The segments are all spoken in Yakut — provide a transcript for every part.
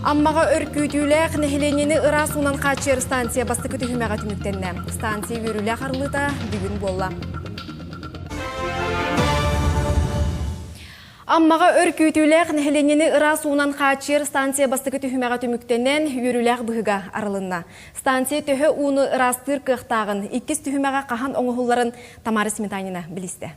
Аммаҕа өр күүтүүлээх нэһилиэнньэни ыраас уунан хааччыйар станция бастакы түһүмэҕэ түмүктэннэ. Станция үөрүүлээх арыллыыта бүгүн буолла. Аммаҕа өр күүтүүлээх нэһилиэнньэни ыраас уунан хааччыйар станция бастакы түһүмэҕэ түмүктэнэн, үөрүүлээх быһыга арылынна. Станция төһө ууну ыраастыыр кыахтааҕын, иккис түһүмэҕэ хаһан оҥоһулларын Тамара Сметанина билистэ.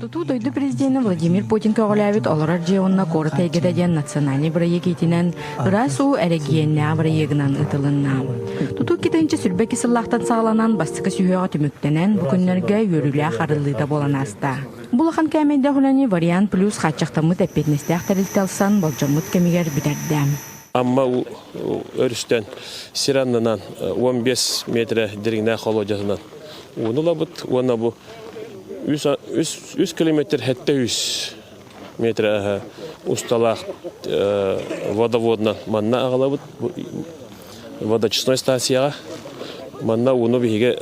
Тутуу дойду президенэ Владимир Путин көҕүлээбит Олорор дьиэ уонна куорат эйгэтэ диэн национальнай бырайыак иитинэн ыраас уу эрэгийиэннээх бырайыагынан ыытылынна. Тутуу 2022 сыллаахтан саҕаланан бастакы сүһүөҕэ түмүктэнэн, бу күннэргэ үөрүүлээх арыллыыта буолан ааста. Бу улахан кээмэйдээх үлэни Вариант Плюс хааччахтаммыт эппиэтинэстээх тэрилтэ ылсан болдьоммут кэмигэр бүтэрдэ. Амма өрүстэн сир аннынан 15 метрэ дириҥнээх холуодьатынан ууну ылабыт уонна бу 3 километр 700 метрэ усталаах водоводынан манна аҕалабыт водочистной станцияҕа манна ууну биһиги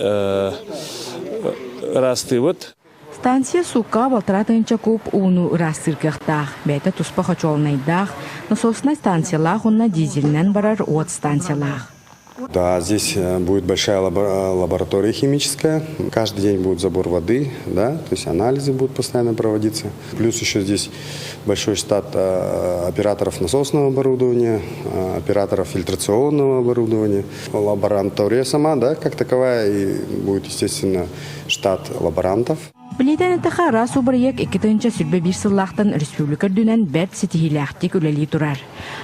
ыраастыыбыт. Станция сууккаҕа балтараа тыһыынча куб ууну ыраастыыр кыахтаах, бэйэтэ туспа хочуолунайдаах, насоснай станциялаах уонна дизелинэн барар уот станциялаах. Да, здесь будет большая лаборатория химическая. Каждый день будет забор воды, да, то есть анализы будут постоянно проводиться. Плюс еще здесь большой штат операторов насосного оборудования, операторов фильтрационного оборудования. Лаборатория сама, да, как таковая, и будет, естественно, штат лаборантов. Билиитэн эттэхэ, араас бырайыак 2021 сыллаахтан республика үрдүнэн бэрт ситиһиилээхтик үлэлии турар.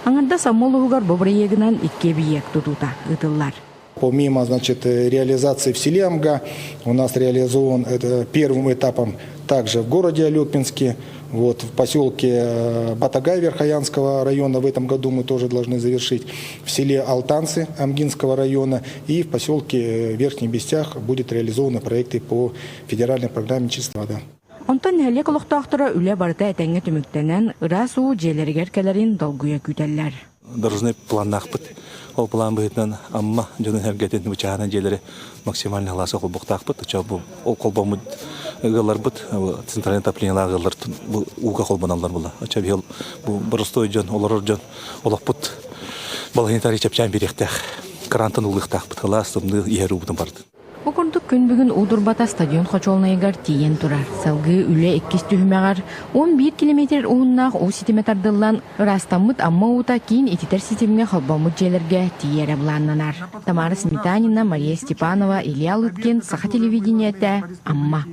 Аҥардас Амма улууһугар бу бырайыагынан икки эбийиэк тутуута ыытыллар. Помимо, значит, реализации в селе Амга, у нас реализован это первым этапом также в городе Олекминске, вот, в поселке Батагай Верхоянского района в этом году мы тоже должны завершить, в селе Алтанцы Амгинского района и в поселке Верхний Бестях будет реализованы проекты по федеральной программе «Чистая вода». Онтон нэһилиэк олохтоохторо үлэ барыта этэҥҥэ түмүктэнэн, ыраас уу дьиэлэригэр кэлэрин долгуйа күүтэллэр. Дорожный планнаахпыт. Ол план быһыытынан Амма дьонун эргэтин бычаана дьиэлэри максимально халааса холбуохтаахпыт. Оччо бу ол холбоммут ыалларбыт центральное отоплениелаах ыаллар бу ууга холбоналлар була. Оччо быйыл бу боростуой дьон, олорор дьон олохпут балаһыанньатары чэпчээн биэриэхтээх. Крантан уулуохтаахпыт. Халаас тымныы иһэр уубутун барытын. Бу курдук күн бүгүн уу турбата стадион хочуолунайыгар тиийэн турар. Салгыы үлэ иккис түһүмэҕэр 11 километр уһуннаах уу ситимэ тардыллан, ыраастаммыт Амма уута киин ититэр ситимҥэ холбоммут дьиэлэргэ тиийэрэ былааннанар. Тамара Сметанина, Мария Степанова, Илья Лыткин, Саха телевидениетэ, Амма.